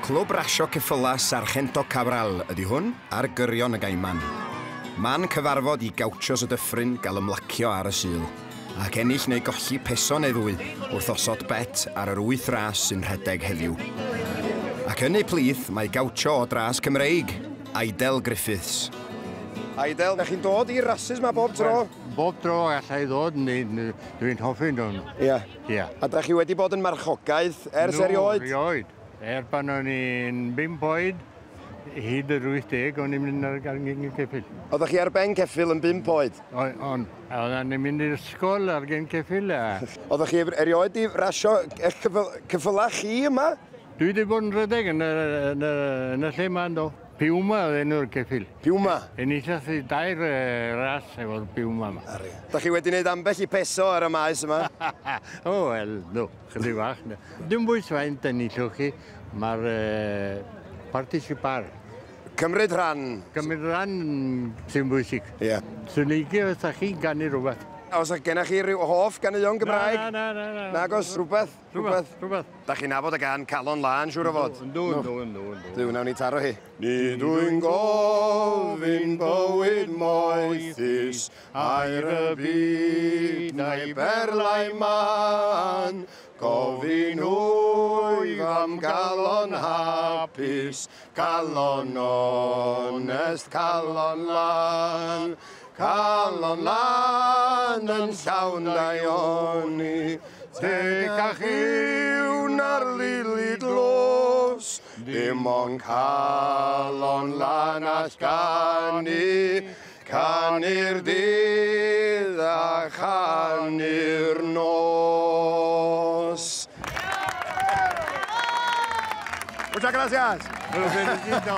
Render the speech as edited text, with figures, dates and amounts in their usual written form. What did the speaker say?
Clwb rasio ceffyla Sargento Cabral ydy hwn ar gyrion y Gaiman. Man cyfarfod i gauchos y dyffryn gael ymlacio ar y Sul, ac ennill neu golli peso neu ddwy wrth osod bet ar yr 8 ras sy'n rhedeg heddiw. Ac yn eu plith mae gaucho o dras Cymreig, Idel Griffiths. Idel, da chi'n dod i'r rasys ma bob tro? Bob tro allai ddod, dwi'n hoffi nhw. Ia. Ia. A da chi wedi bod yn marchogaeth ers erioed? Erioed. Er pan o'n i'n 5 oed, hyd yr 80, o'n i'n mynd ar gen ceffyl. Oeddech chi ar ben ceffyl yn 5 oed? O'n. Oedden ni'n mynd i'r ysgol ar gen ceffyl. Oeddech chi erioed i rasio eich ceffylau chi yma? Dwi wedi bod yn rhedeg yn y lle yma, ynddo. Piwma oedd enw'r ceffyl. Piwma? Enillodd i 2 ras efo'r Piwma yma. Da chi wedi gwneud ambell i peso ar y maes yma? O, wel, no, chydig bach. Dim bwys faint enillwch chi, mae'r participar. Cymryd rhan. Cymryd rhan sy'n bwysig. Ie. Swn i'n licio os chi'n ganu rhywbeth. Os gennych chi rhyw hoff ganeuon Gymraeg? Na, na, na, na. Nagos, rhywbeth? Rhywbeth, rhywbeth. Da chi'n nabod y gan Calon Lân, siŵr o fod? Yndw, yndw, yndw, yndw. Duw, nawn ni taro hi. Nid wy'n gofyn bywyd moethus, aur y byd na'i berlau mân, gofyn wyf am galon hapus, calon onest, calon lân. Calon lân yn llawn daioni, tecach yw na'r lili dlos, dim ond calon lân all ganu, canu'r dydd a chanu'r nos. Muchas gracias. Lo felicito.